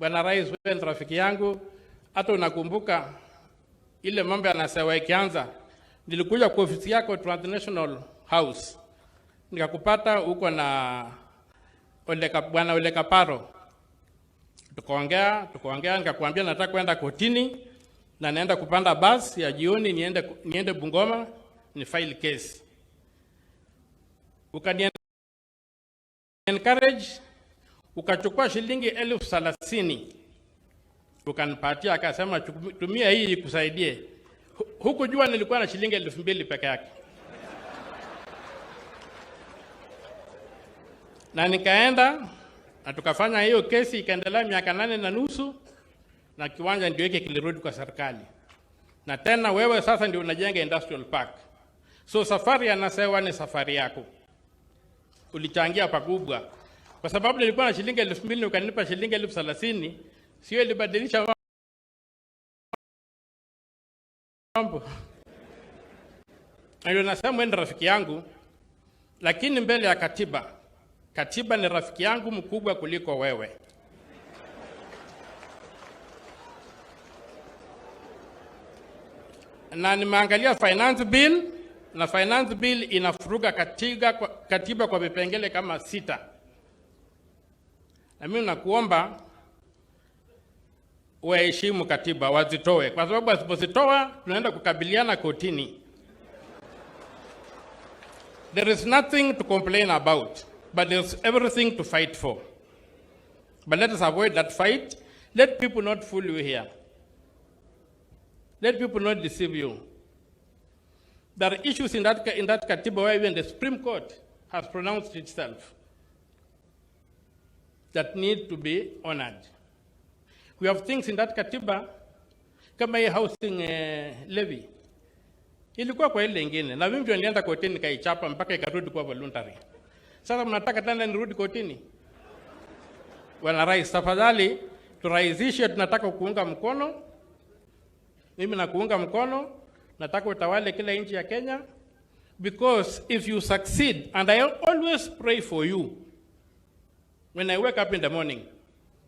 Bwana Rais, wewe ni rafiki yangu, hata unakumbuka ile mambo ya Nasewa ikianza, nilikuja kwa ofisi yako Transnational House nikakupata huko na Bwana Ole Kaparo, tukaongea tukaongea, nikakwambia nataka kwenda kotini na naenda kupanda basi ya jioni niende Bungoma ni file case. Ukani encourage, ukachukua shilingi 30,000 ukanipatia, akasema tumia hii ikusaidie. Hukujua nilikuwa na shilingi 2,000 peke yake. Na nikaenda na tukafanya hiyo kesi ikaendelea miaka 8.5, na kiwanja ndio hiki kilirudi kwa serikali. Na tena wewe sasa ndio unajenga industrial park. So safari ya Nasewa ni safari yako. Ulichangia pakubwa. Kwa sababu nilikuwa na shilingi 2,000 ukanipa shilingi 30,000, sio ilibadilisha mambo. Ndio nasema wewe ni rafiki yangu, lakini mbele ya katiba, katiba ni rafiki yangu mkubwa kuliko wewe. Na nimeangalia finance bill, na finance bill inafuruga katiba kwa vipengele kama 6. Na mimi nakuomba waheshimu katiba, wazitoe, kwa sababu wasipozitoa tunaenda kukabiliana kotini. There is nothing to complain about, but there is everything to fight for. But let us avoid that fight. Let people not fool you here. Let people not deceive you. There are issues in that katiba where even the Supreme Court has pronounced itself that need to be honored. We have things in that katiba kama hii housing levy. Ilikuwa kwa ile nyingine, na mimi ndio nilienda kotini nikaichapa mpaka ikarudi kuwa voluntary. Sasa mnataka tena nirudi kotini? Bwana Rais, tafadhali turahisishe, tunataka kuunga mkono. Mimi nakuunga mkono, nataka utawale kila nchi ya Kenya, because if you succeed, and I always pray for you when I wake up in the morning,